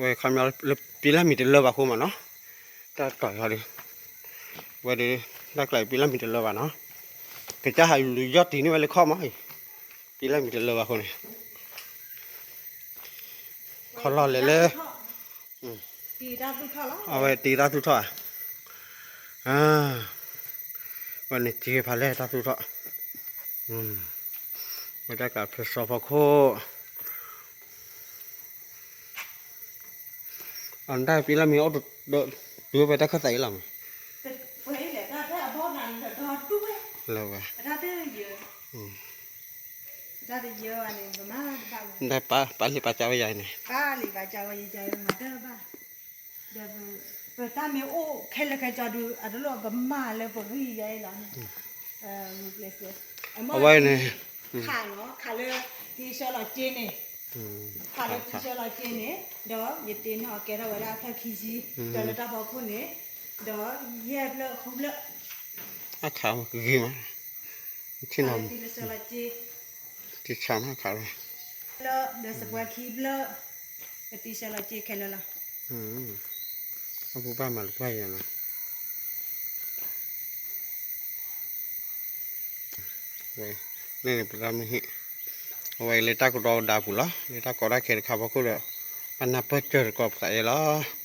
ဝဲခီပညီလၢပံလၢ်မံၤတလၢဘၣ်အဃိမးနီၤ, တၢ်တီၢ်ယီၤဒီး, ဝဲဒီး, တၢ်ကျးပံလၢ်မံၤတလၢဘၣ်နီၤ, ကစၢ်ဟးလူၤယီၢ်တံၢ်န့ၢ်ဝဲလၢခီၣ်မး, ပံလၢ်မံၤတလၢဘၣ်အဃိန့ၣ်, ခီလီၢ်လဲၤလၢ, အဝဲတံၤတၢ်သူၣ်ထီၣ်ဧါ, ဝဲန့ၣ်စ့ဖးလဲၢ်တၢ်သူၣ်ထီၣ်, ဝဲတၢ်ကးဖျၢၣ်စီဖီခိၣ် အတၢ်ပံလၢ်မံၤအိၣ်ဒီး, တုၤဝဲတၢ်ခၢၣ်သးအံၤလီၤမး, လၢဝဲ, ပာ်လံာ်ပာ်စၢ်ဝဲယၤန့ၣ်, ဒီးပတၢ်မ့ၢ်အိၣ်ခဲလၢာ်ခဲဆ့ဒုး အတၢ်လၢပမၤလၢပဂံၢ်ယၤအံၤလီၤန့ၣ်, အဝဲန့ၣ်, ခးလီၤ, ခးလၢတံၤဆၢလီၤစ့န့ၣ်, ခးလၢတံၤဆၢလီၤစ့န့ၣ်, ဒီးယတ့န့ၢ်အီၤကဲထီၣ်ဝဲဒၣ်အထၢၣ်ခံဆံ, ဒီးလၢတၢ်ဖီခိၣ်န့ၣ်, ဒီးယဲၢ်ဖျၢၣ်ဃုဖျၢၣ်, အခးဂ့ၤမး, ခးလၢတံၤလၢဆၢလီၤစ့, တံၤဆၢမးခးလီၤ, လၢဒီးစပွဲခံဖျၢၣ်, ပတံၤဆၢလီၤစ့ခဲလၢာ်လီၤ. အပူၤဘၣ်မၤလၢပှၢ်ယၤနီၤ, ဝဲ, န့ၣ်န့ၣ်ပတၢ်မ့ၢ်ဟ့ၣ်, အဝဲလၢတၢ်ကဒီးဒါပူၤလီၤ, လၢတၢ်ကီတၢ်ခဲတခါဖီခိၣ်ဒီး, ဘၣ်နၢ်ပၢၢ်စၢၤတကီးပသးယဲလီၤ.